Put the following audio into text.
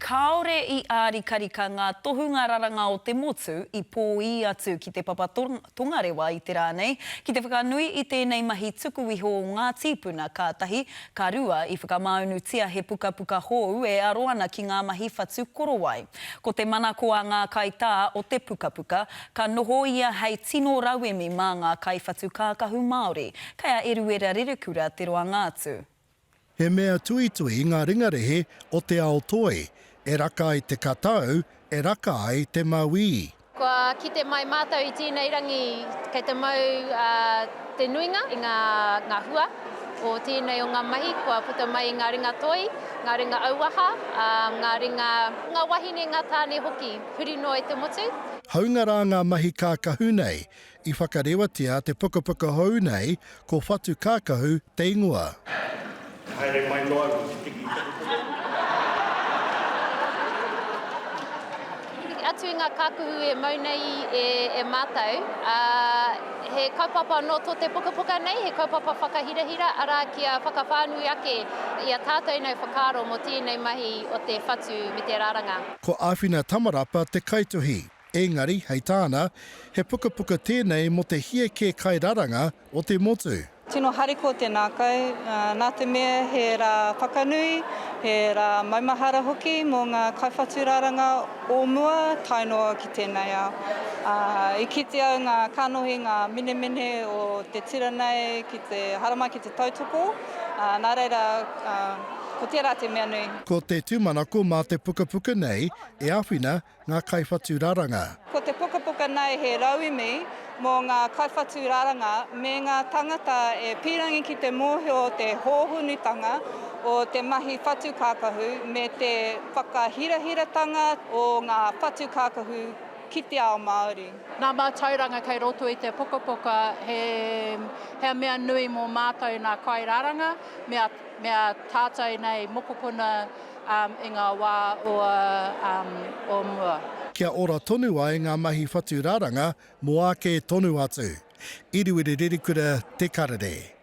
Kāore i ārikarika ngā tohunga raranga o te motu i pōī atu ki Te Papa Tongarewa i te rā nei, ki te whakanui i tēnei mahi tuku iho o ngā tīpuna ka tahi, ka rua i whakamāunutia he pukapuka hou e aro ana ki ngā mahi whatu korowai. Ko te manako a ngā kaitā o te pukapuka, ka noho ia hei tino rauemi mā ngā kaiwhatu kākahu Māori. Kei a Eruera Rerekura te roanga atu. He mea tuitui ngā ringarehe o te ao toi, e raka ai te katau, e raka ai te mauī. Kua kite mai mātou i tēnei rangi kei te mau te nuinga i ngā hua o tēnei o ngā mahi kua puta mai i ngā ringa toi, ngā ringa auaha, ngā ringa, ngā wahine, ngā tāne hoki huri noa i te motu. Hāunga rā ngā mahi kākahu nei, I whakarewatia te pukapuka hou nei ko Whatu Kākahu te ingoa. Haere mai noa au ki te tiki pukapuka. Atu i ngā kākuhu e mau nei e mātou, ā, he kaupapa anō tō te pukapuka nei, he kaupapa whakahirahira, arā, kia whakawhānui ake i a tātou nei whakaaro mō tēnei mahi o te whatu me te raranga. Ko Āwhina Tamarapa te kaituhi. Engari, hei tāna, he pukapuka tēnei mō te hia kē kairaranga o te motu. Tino harikoa te ngākau, nā te mea he rā whakanui, he rā maumahara hoki mō ngā kaiwhatu raranga o mua tae noa ki tēnei ao. I kite au ngā kanohi, ngā menemene o te tira nei ki te haramai ki te tautoko, nā reira, ko tērā te mea nui. Ko te tūmanako mā te pukapuka nei e āwhina ngā kaiwhatu raranga. Ko te pukapuka nei he rauemi mō ngā kaiwhatu raranga me ngā tangata e pīrangi ki te mōhio te hōhonutanga o te mahi whatu kākahu me te whakahirahiratanga o ngā whatu kākahu ki te ao Māori. Nā mātauranga kei roto i te pukapuka he he mea nui mō mātou nā kairaranga me a me a tātou nei mokopuna i ngā wā o mua. Kia ora tonu ai ngā mahi whatu raranga mō āke tonu atu. Iriwiri Rerikura Te Karere.